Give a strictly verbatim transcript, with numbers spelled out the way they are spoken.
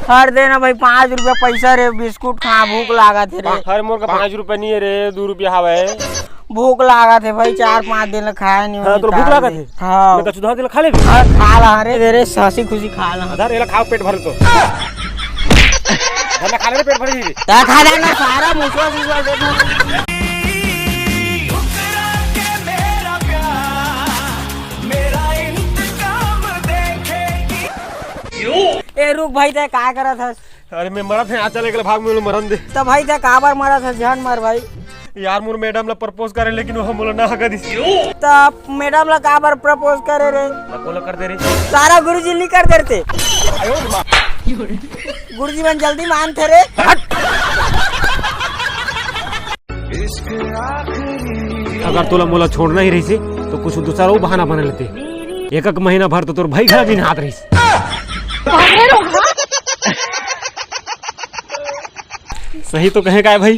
हर देना भाई, पाँच रुपया पैसा रे, बिस्कुट खा, भूख लागत हे रे। अरे मोर का पाँच रुपया नहीं है रे, दो रुपया हवे। भूख लागत हे भाई, चार पाँच दिन ले खाए नहीं हाँ, हवे, तोला भूख चार लागत दिन। हे? हाँ। मैं कछु धर देला खा लेबे। हाँ, खा ला रे, दे रे, हंसी खुशी खा ला। धर, एला खाओ, पेट भर तो। धर ना, खा ले रे, पेट भर जाई। ता खा ले ना, सारा मुसवा सुसवा दे दे। ए रुक भाई, तैं का करत हस? अरे मैं मरत हे, आ चल एकला भाग, मैं मरन दे। त भाई तैं काबर मरत हस? झन मर भाई। यार मोर मैडम ला प्रपोज करे, लेकिन वो मोला ना कर दिस। त मैडम ला काबर प्रपोज करे रे? त कोला कर दे रे। सारा गुरुजी नहीं कर देते। गुरुजी मन जल्दी मानथे रे। अगर तोला मोला छोड़ना ही रहिसे, तो कुछ दूसरा वो बहाना बना लेते। एक एक महीना भर तो तोर भाई घर भी नहात रहिस। सही तो कहे काय भाई?